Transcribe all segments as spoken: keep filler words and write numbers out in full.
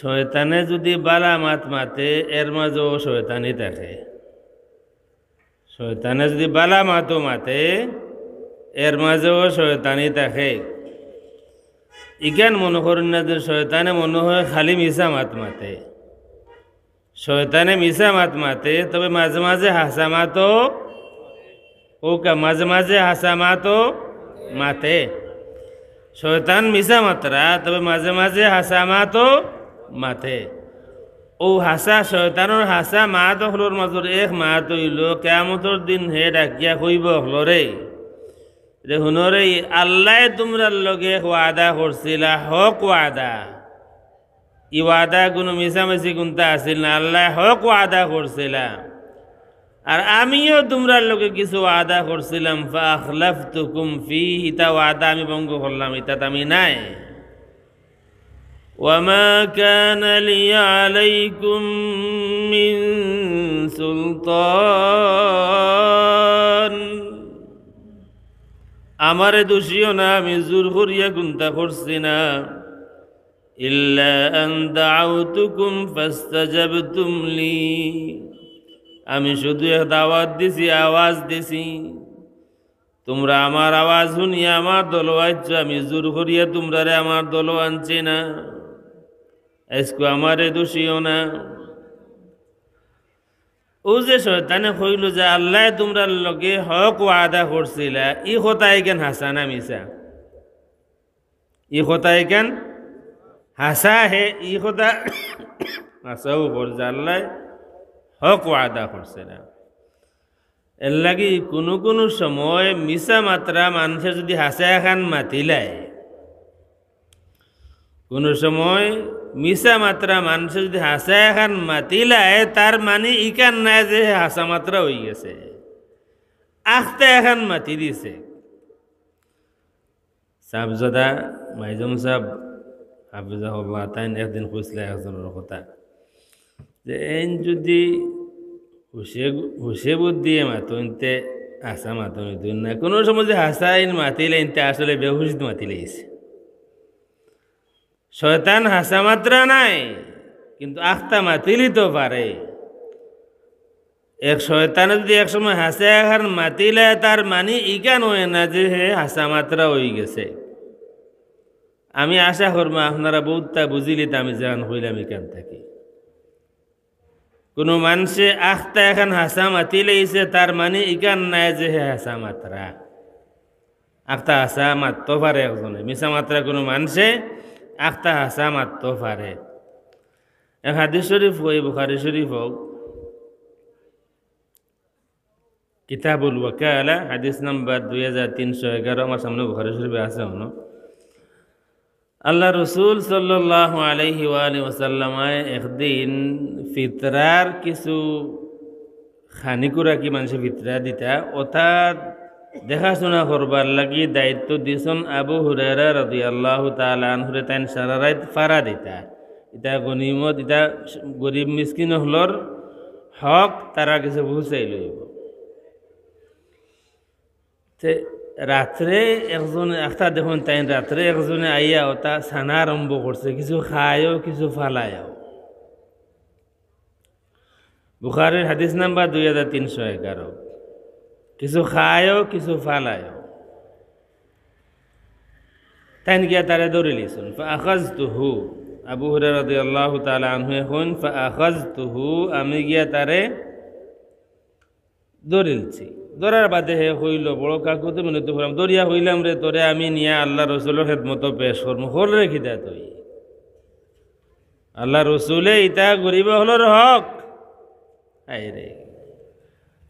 শয়তানে যুদি বালা মাত মাতে, এর মাজেও শয়তানি থাকে। শয়তানে যুদি বালা মাতও মাতে, এর মাজেও শয়তানি থাকে। ইখান মনো করইন না যে শয়তানে মনো অয় খালি মিছা মাত মাতে। শয়তানে মিছা মাত মাতে, তবে মাজে মাজে হাছা মাতও, অউকা, মাজে মাজে হাছা মাতও মাতে। শয়তান মিছা মাতরা, তবে মাজে মাজে হাছা মাতও মাতে। অউ হাছা, শয়তানর হাছা মাত অকলর মাজর এক মাত অইলো, কিয়ামতর দিন হে ডাকিয়া কইবো অকলরে, যে হুনরে, আল্লায় তুমরার লগে ওয়াদা করছিলা, হক ওয়াদা। ই ওয়াদা কুনু মিছামিছি কুন্তা আছিল না, আল্লায় হক ওয়াদা করছিলা। আর আমিও তুমরার লগে কিছু ওয়াদা করছিলাম, فأخلفتكم فيه, ইতা ওয়াদা আমি ভঙ্গ করলাম, ইতাত আমি নাই। وما كان لي عليكم من سلطان, আমারে দুষিও না, আমি জুর করিয়া কুন্তা করছি না। إلا أن دعوتكم فاستجبتم لي, আমি শুধু এক দাওয়াত দিছি, আওয়াজ দিছি, তুমরা আমার আওয়াজ হুনিয়া আমার দলো আইছো, আমি জুর করিয়া তুমরারে আমার দলো আনছি না। আইজকু আমারে দুষিও না। অউ যে শয়তানে কইলো যে আল্লায় তুমরার লগে হক ওয়াদা করছিলা, ই কথা ইখান হাছা না মিছা? ই কথা ইখান হাছা হে, ই কথা হাছাউ কর যে আল্লায় হক ওয়াদা করছিলা। এরলাগি কুনু কুনু সময় মিছা মাতরা মানষে যুদি হাছা এখান মাতিলায়, কুনু সময় মিছা মাতরা মানষে যুদি হাছা এখান মাতিলায়, তার মানি ইখান নায় যে হে হাছা মাতরা অইগেছে, আখতা এখান মাতি দিছে। সাবজাদা মাইজম সাব হাফিজাহুল্লাহ তাইন একদিন কইছলা একজনর কথা, যে এইন যুদি হুশে, হুশে বুদ্ধিয়ে মাতইন তে হাছা মাতইন অইতো না। কুনু সময় যে হাছা এইন মাতিলাইন তে আসলে বেহুশিত মাতিলাইছে। শয়তান হাছা মাতরা নায়, কিন্তু আখতা মাতিলিতো পারে। এক শয়তানে যুদি এক সময় হাছা এখান মাতিলায়, তার মানি ইখান অয় না যে হে হাছা মাতরা অইগেছে। আমি আশা করমু আপনারা বউততা বুঝিলিতা আমি যেখান কইলাম ইখান থাকি। কুনু মানষে আখতা এখান হাছা মাতিলাইছে, তার মানি ইখান নায় যে হে হাছা মাতরা। আখতা হাছা মাততো পারে একজনে, মিছা মাতরা কুনু মানষে আখতা হাছা মাততো পারে। এক হাদিস শরিফ অউ, বুখারী শরিফ অউ, কিতাবুল ওয়াকালা, হাদিস নাম্বার দুই হাজার তিনশো এগারো, আমার সামনে বুখারী শরিফে আছে অনো। আল্লার রসুল সাল্লাল্লাহু আলাইহি ওয়া আলিহি ওয়াসাল্লামে একদিন ফিতরার কিছু খানি কুরাকি মানষে ফিতরা দিতা, অতা দেখাশুনা করবার লাগি দায়িত্ব দিছইন আবু হুরায়রা রাদিয়াল্লাহু তাআলা আনহুরে, তাইন সারা রাইত ফারা দিতা। ইতা গনিমত, ইতা গরিব মিসকিন অকলর হক তারার গেছে পৌঁছাই লইবো। তে রাত্রে একজনে, আখতা দেখইন তাইন রাত্রে একজনে আইয়া অতা ছানা আরম্ভ করছে, কিছু খায়ও, কিছু ফালায়ও। বুখারীর হাদিস নাম্বার দুই হাজার তিনশো এগারো। কিছু খায়ও, কিছু ফালায়ও। তাইন গিয়া তারে ধরিলিছইন। ফাআখাযতুহু, আবু হুরায়রা রাদিয়াল্লাহু তাআলা আনহুয়ে কইন, ফাআখাযতুহু, আমি গিয়া তারে ধরিলছি। ধরার বাদে হে কইলো, "বড় কাকু, তুমি নতুন করাম, ধরিয়া কইলাম রে তোরে আমি নিয়া আল্লার রসুলর খেদমতো পেশ করমু, কররে কিতা তুই?" আল্লার রসুলে ইতা গরিব অকলর হক। হায়রে,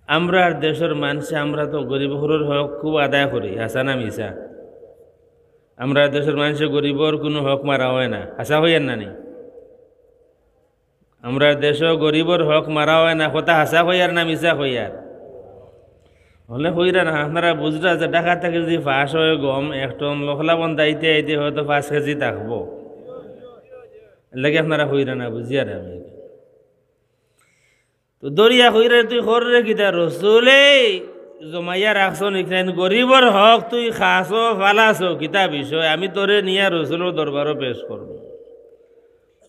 আমরার দেশর মানষে, আমরা তো গরিব অকলর হক খুব আদায় করি, হাছা না মিছা? আমরার দেশর মানষে গরিবর কুনু হক মারা অয় না, হাছা কইয়ার না নি? আমরার দেশো গরিবর হক মারা অয় না, কথা হাছা কইয়ার না মিছা কইয়ার? অইলে কইরা না, আপনারা বুঝরা যে ঢাকা থাকি যুদি পাঁচ অয় গম, এক টন লখলা বন্দা আইতে আইতে হয়তো পাঁচ কেজি থাকবো। এরলাগি আপনারা কইরা না, বুঝিয়ার আমি। তো ধরিয়া কইরা তুই কররে কিতা? রসুলে জমাইয়া রাখছইন ইখান গরিবর হক, তুই খাছো ফালাছো, কিতা বিষয়? আমি তোরে নিয়া রসুলর দরবারো পেশ করমু।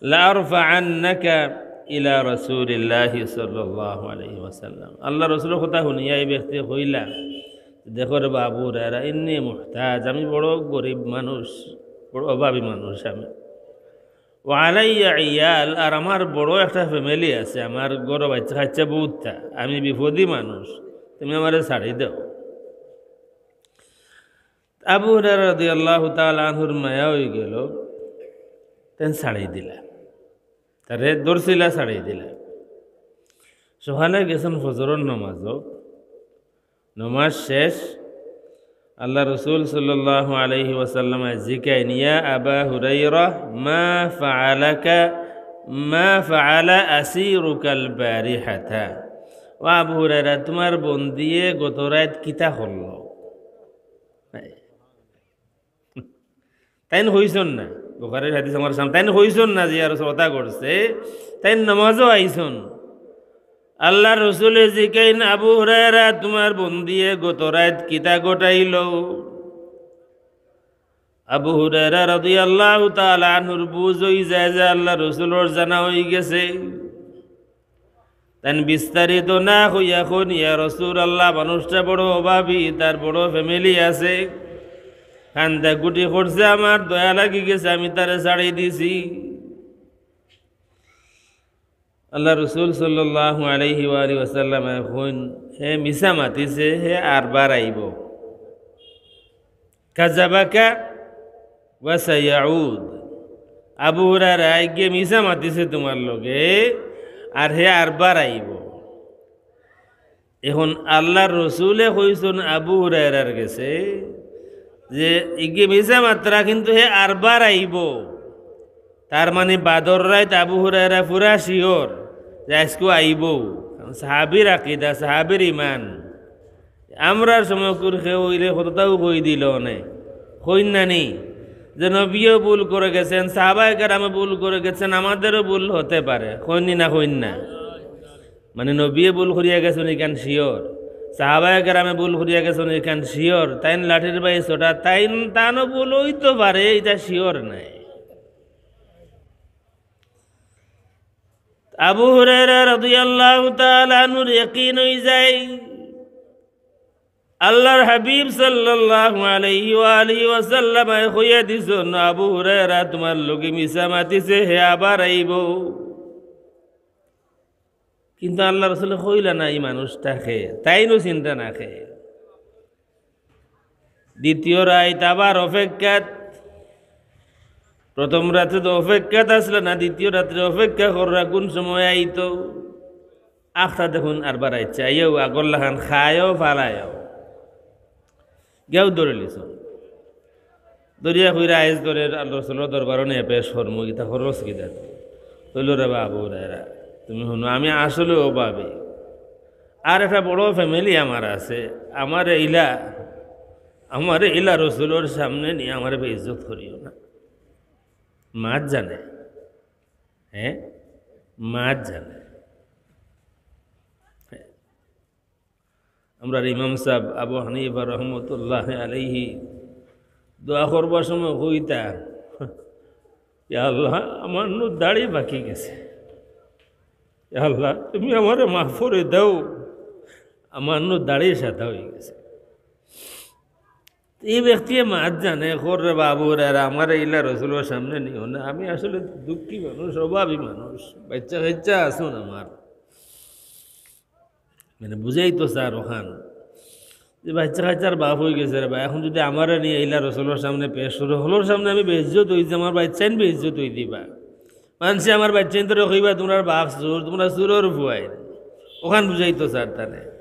"লাআরফাআন্নাকা ইলা রাসূলিল্লাহি সাল্লাল্লাহু আলাইহি ওয়াসাল্লাম।" আল্লার রসুলর কথা হুনিয়া ই ব্যক্তিয়ে কইলা, "দেখো রে বা আবু হুরায়রা, ইন্নী মুহতাজ, আমি বড় গরিব মানুষ, বড় অভাবী মানুষ আমি। ওয়া আলাইয়া ইয়াল, আর আমার বড় একটা family আছে, আমার ঘরো বাইচ্চা-কাইচ্চা বউততা, আমি বিপদী মানুষ, তুমি আমারে ছাড়ি দেও।" আবু হুরায়রা রাদিয়াল্লাহু তাআলা আনহুর মায়া অইগেলো, তাইন ছাড়ি দিলা, তারে ধরছিলা, ছাড়ি দিলা। সকালে গেছইন ফজরর নমাজো, নমাজ শেষ, আল্লার রসুল সাল্লাল্লাহু আলাইহি ওয়াসাল্লামে জিকাইন, "ইয়া আবা হুরায়রা, মা ফাআলাকা, মা ফাআলা আসীরুকাল বারিহাতা?" "ও আবু হুরায়রা, তুমার বন্দিয়ে গত রাইত কিতা করলো?" তাইন কইছইন না, বুখারীর হাদিস আমার সামনে, তাইন কইছইন না যে ইয়া রাসূল অতা করছে, তাইন নমাজো আইছইন। আল্লার রসুলে জিকাইন, "আবু হুরায়রা, তুমার বন্দিয়ে গত রাইত কিতা ঘটাইলো?" আবু হুরায়রা রাদিয়াল্লাহু তাআলা আনহুর বুঝ অইযায় যে আল্লার রসুলর জানা অইগেছে। তাইন বিস্তারিত না কইয়া কইন, "ইয়া রাসূলুল্লাহ, মানুষটা বড় অভাবী, তার বড় family আছে, কান্দা-কুটি করছে, আমার দয়া লাগিগেছে, আমি তারে ছাড়ি দিছি।" আল্লার রসুল সাল্লাল্লাহু আলাইহি ওয়া আলিহি ওয়াসাল্লামে কইন, "হে মিছা মাতিছে, হে আরবার আইবো।" কাযাবাকা ওয়া সায়াউদ। আবু হুরায়রা আইগে মিছা মাতিছে তুমার লগে, আর হে আরবার আইবো। এখন আল্লার রসুলে কইছইন আবু হুরায়রার গেছে যে, "ইগে মিছা মাতরা, কিন্তু হে আরবার আইবো।" তার মানে বাদর রাইত আবু হুরায়রা পুরা sure যে আইজকু আইবো। কারণ সাহাবীর আকিদা, সাহাবীর ইমান। আমরার সময়কুর কেউ অইলে কততাউ কই দিলো অনে। কইন না নি? যে নবীও ভুল করে গেছেন, সাহাবায়ে কেরামে ভুল করে গেছেন, আমাদেরও ভুল হতে পারে। কইন নি না, কইন না? মানে নবীয়ে ভুল করিয়া গেছইন ইখান sure, সাহাবায়ে কেরামে ভুল করিয়া গেছইন ইখান sure, তাইন লাঠির বাই ছুটা, তাইন তানও ভুল অইতো পারে, ইটা sure নায়। আবু হুরায়রা রাদিয়াল্লাহু তাআলা আনহুর ইয়াকিন অইযায়, আল্লার হাবিব সাল্লাল্লাহু আলাইহি ওয়া আলিহি ওয়াসাল্লামে কইয়া দিছইন, "আবু হুরায়রা তুমার লগে মিছা মাতিছে, হে আবার আইবো।" কিন্তু আল্লার রসুলে কইলা না, ই মানুষটা কে, তাইনও চিনতা না কে। দ্বিতীয় রাইত আবার অপেক্ষাত, প্রথম রাতে তো অপেক্ষাত আছলা না, দ্বিতীয় রাত্রে অপেক্ষা কররা কুন সময় আইতো। আখতা দেখইন আরবার আইছে, আইয়াউ আগর লাখান খায়ও ফালায়ও। গিয়াউ ধরিলিছইন। ধরিয়া কইরা আইজ ধরের আল্লার রসুলর দরবারো নিয়া পেশ করমু, ইতা খরচ কিতা? কইলো, "রে বা আবু হুরায়রা, তুমি হুনো, আমি আসলে অভাবী। আর একটা বড় family আমার আছে, আমারে ইলা, আমারে ইলা রসুলর সামনে নিয়া আমারে বেইজ্জত করিও না।" মাত জানে, হ্যাঁ, মাত জানে। আমরার ইমাম সাব আবু হানিফা রহমতুল্লাহ আলাইহি দোয়া করবার সময় কইতা, "ইয়া আল্লাহ, আমার নু দাড়ি পাকি গেছে। ইয়া আল্লাহ, তুমি আমারে মাফ করি দেও, আমার নু দাড়ি সাদা অইগেছে।" ই ব্যক্তিয়ে মাত জানে, কর রে বা আবু হুরায়রা, আমারে ইলা রসুলর সামনে নিও না, আমি আসলে দুঃখী মানুষ, অভাবী মানুষ, বাইচ্চা-কাইচ্চা আছইন আমার। মানে বুঝাইতো চার অখান যে বাইচ্চা-কাইচ্চার বাপ অইগেছে রে বা, এখন যুদি আমারে নিয়া ইলা রসুলর সামনে পেশ করো, হকলর সামনে আমি বেইজ্জত অইযাই, আমার বাইচ্চাইন বেইজ্জত অইযিবা। মানষে আমার বাইচ্চাইন্তরে কইবা, "তুমরার বাপ চুর, তুমরা চুরর পুয়াইন।" অখান বুঝাইতো চার তানে।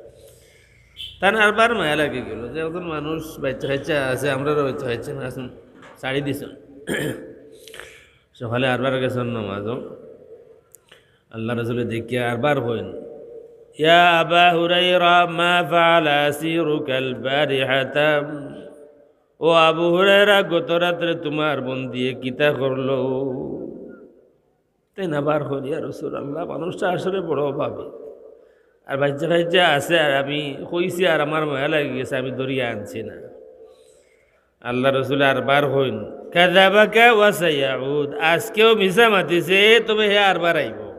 তান আরবার মায়া লাগি গেলো যে একজন মানুষ বাইচ্চা-কাইচ্চা আছে, আমরারও বাইচ্চা-কাইচ্চা আছইন, ছাড়ি দিছইন। সকালে আরবার গেছইন নমাজো। আল্লার রসুলে দেখিয়া আরবার কইন, "ইয়া আবা হুরায়রা, মা ফাআলা আসীরুকাল বারিহাতা?" ও আবু হুরায়রা, গত রাত্রে তুমার বন্দিয়ে কিতা করলো? তাইন আবার কইন, "ইয়া রাসূলুল্লাহ, মানুষটা আসলে বড় অভাবী। আর বাইচ্চা-কাইচ্চা আছে, আর আমি কইছি, আর আমার মায়া লাগি গেছে, আমি ধরিয়া আনছি না।" আল্লার রসুলে আরবার কইন, কাযাবাকা ওয়া সায়াউদ, আজকেও মিছা মাতিছে, তবে হে আরবার আইবো।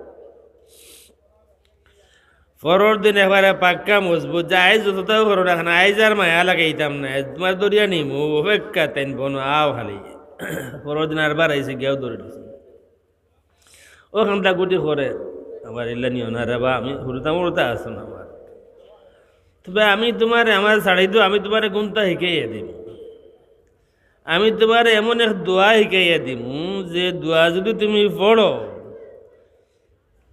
পরর দিন একবারে পাক্কা মজবুত, যে আইজ যততাও করো না কেন, আইজ আর মায়া লাগাইতাম না, আইজ তুমার ধরিয়া নিমু, অপেক্ষা তাইন বনো, আও খালি। পরর দিন আরবার আইছে, গিয়াও ধরি দিছে। অউ কান্দা-কুটি করে, "আমার ইলা নিও না রে বা, আমি হুরুতা-মুরুতা আছো না আমার। তবে আমি তুমারে, আমারে ছাড়ি দেও, আমি তুমারে কুন্তা হিকাইয়া দিমু। আমি তুমারে এমন এক দোয়া হিকাইয়া দিমু, যে দোয়া যুদি তুমি পড়ো,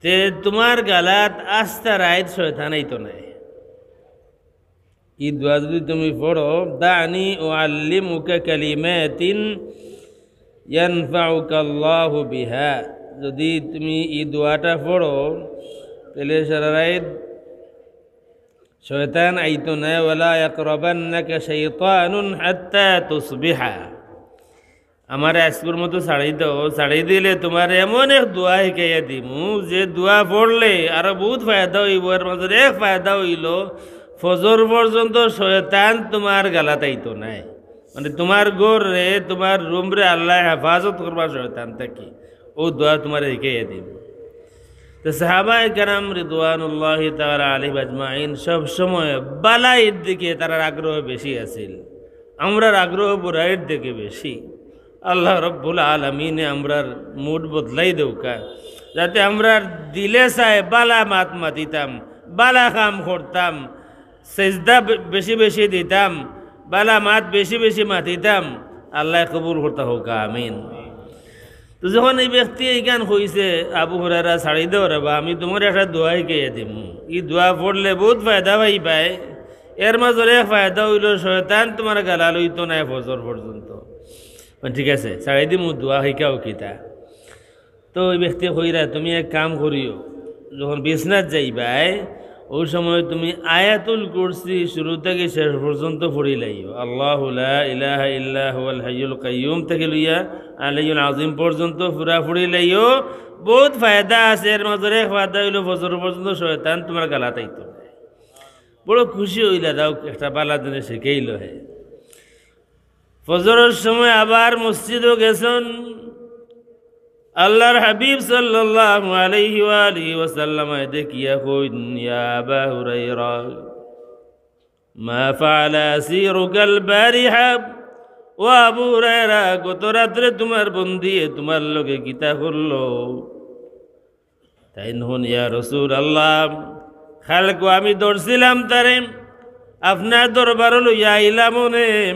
তে তুমার গালাত আস্তা রাইত শয়তান আইতো নায়।" ই দোয়া যুদি তুমি পড়ো, "দানি উআল্লিমুকা কালিমাতিন ইয়ানফাউকাল্লাহু বিহা।" যুদি তুমি ই দোয়াটা পড়ো, তাইলে সারা রাইত শয়তান আইতো নায়, "ওয়ালা ইয়াকরাবান্নাকা শাইতানুন হাত্তা তুসবিহা।" আমারে আইজকুর মতো ছাড়ি দেও, ছাড়ি দিলে তুমারে এমন এক দোয়া হিকাইয়া দিমু, যে দোয়া পড়লে আরো বউত ফায়দা অইবো। এর মাজে এক ফায়দা অইলো, ফজর পর্যন্ত শয়তান তুমার গালাত আইতো নায়। মানে, তুমার ঘররে, তুমার রুমরে আল্লায় হেফাজত করবা শয়তান থাকি। অউ দোয়া তুমারে হিকাইয়া দিমু। তো সাহাবায়ে কেরাম রিদওয়ানুল্লাহি তাআলা আলাইহিম আজমাইন সব সময় বালাইর দিকে তারার আগ্রহ বেশি আছিল, আমরার আগ্রহ বুরাইর দিকে বেশি। আল্লাহ রব্বুল আলামিনে আমরার মুড বদলাই দেউকা, যাতে আমরার দিলে চায় বালা মাত মাতিতাম, বালা কাম করতাম, সেজদা বে-, বেশি বেশি দিতাম, বালা মাত বেশি বেশি মাতিতাম। আল্লায় কবুল করতা হউকা, আমিন। তো যখন ই ব্যক্তিয়ে ইখান কইছে, "আবু হুরায়রা, ছাড়ি দেও রে বা, আমি তুমারে একটা দোয়া হিকাইয়া দিমু। ই দোয়া পড়লে বউত ফায়দা পাইবায়। এর মাজর এক ফায়দা অইলো, শয়তান তুমার গালাত আইতো নায় ফজর পর্যন্ত।" মানে, "ঠিক আছে, ছাড়ি দিমু, দোয়া হিকাও কিতা?" তো ওই ব্যক্তি কইরা, "তুমি এক কাম করিও, যখন বিছনাত যাইবায়, অউ সময় তুমি আয়াতুল কুরসি শুরু থাকি শেষ পর্যন্ত পড়িলাইও। আল্লাহু লা ইলাহা ইল্লা হুয়াল হাইয়ুল কাইয়ুম থাকি লইয়া আলিয়ুল আজিম পর্যন্ত পুরা পড়িলাইও। বউত ফায়দা আছে, এর মাজর এক ফায়দা অইলো ফজর পর্যন্ত শয়তান তুমার গালাত আইতো নায়।" বড় খুশি অইলা, যাউক, একটা বালা দিনে শিখাইলো হে। ফজরর সময় আবার মসজিদো গেছইন। আল্লাহর হাবিব সাল্লাল্লাহু আলাইহি ওয়া আলিহি ওয়াসাল্লাম দেখিয়া কইন, "ইয়া আবা হুরায়রা, মা ফাআলা আসিরুকাল বারিহা?" ও আবু হুরায়রা, গত রাত্রে তুমার বন্দিয়ে তুমার লগে কিতা করলো? তাইন কইন, "ইয়া রাসূলুল্লাহ, কালকু আমি ধরছিলাম তারে, আপনার দরবারো লইয়া আইলাম অনে,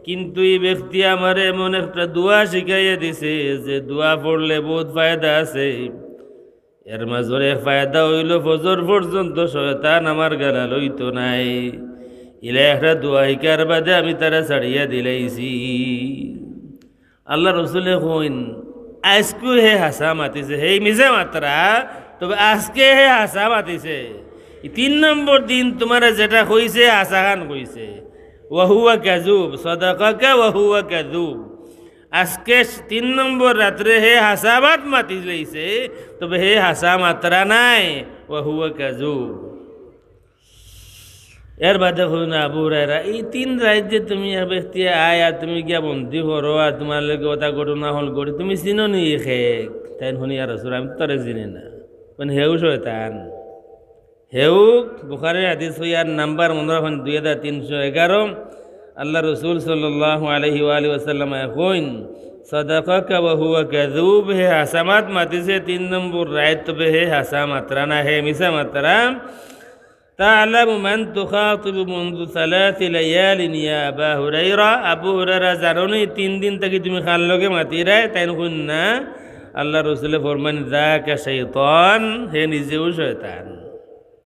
কিন্তু ই ব্যক্তি আমারে এমন একটা দোয়া শিখাইয়া দিছে যে দোয়া পড়লে বউত ফায়দা আছে। এর মাজর এক ফায়দা অইলো ফজর পর্যন্ত শয়তান আমার গালাত আইতো নায়। ইলা একটা দোয়া হিকার বাদে আমি তারে ছাড়িয়া দিলাইছি।" আল্লাহ রসুলে কইন, "আইজকু হে হাছা মাতিছে, হে মিছা মাতরা, তবে আইজকে হে হাছা মাতিছে। ই তিন নম্বর দিন তুমারে যেটা কইছে, হাছাখান কইছে। ওয়া হুয়া কাযুব, সাদাকাকা ওয়া হুয়া কাযুব। আইজকে তিন নম্বর রাত্রে হে হাছা মাত মাতিলাইছে, তবে হে হাছা মাতরা নায়, ওয়া হুয়া কাযুব।" এর বাদে কইন, "আবু হুরায়রা, ই তিন রাইত যে তুমি এক ব্যক্তি আয় আর তুমি গিয়া বন্দি করো আর তুমার লগে অতা ঘটনা অকল ঘটে, তুমি চিনো নি ই খেক?" তাইন কইন, "ইয়া রাসূল, আমি তো তারে চিনি না।" মানে, হেউ শয়তান। হেউ বুখারীর হাদিস অইয়ার নাম্বার মনো রাখইন দুই হাজার তিনশো এগারো। আল্লাহ রসুল সাল্লাল্লাহু আলাইহি ওয়া আলিহি ওয়াসাল্লাম কইন, "সাদাকাকা ওয়া হুয়া কাযুব, হে হাছা মাত মাতিছে তিন নম্বর রাইত, তবে হে হাছা মাতরা না, হে মিছা মাতরা।" "তা'লামু মান তুখাতিবু মুনযু সালাসি লায়ালিন ইয়া আবা হুরায়রা।" আবু হুরায়রা, জানো নি তিন দিন থাকি তুমি কার লগে মাতিরায়? তাইন কইন না। আল্লাহ রসুলে ফরমাইন, "যাকা শাইতান, হে নিজেউ শয়তান।"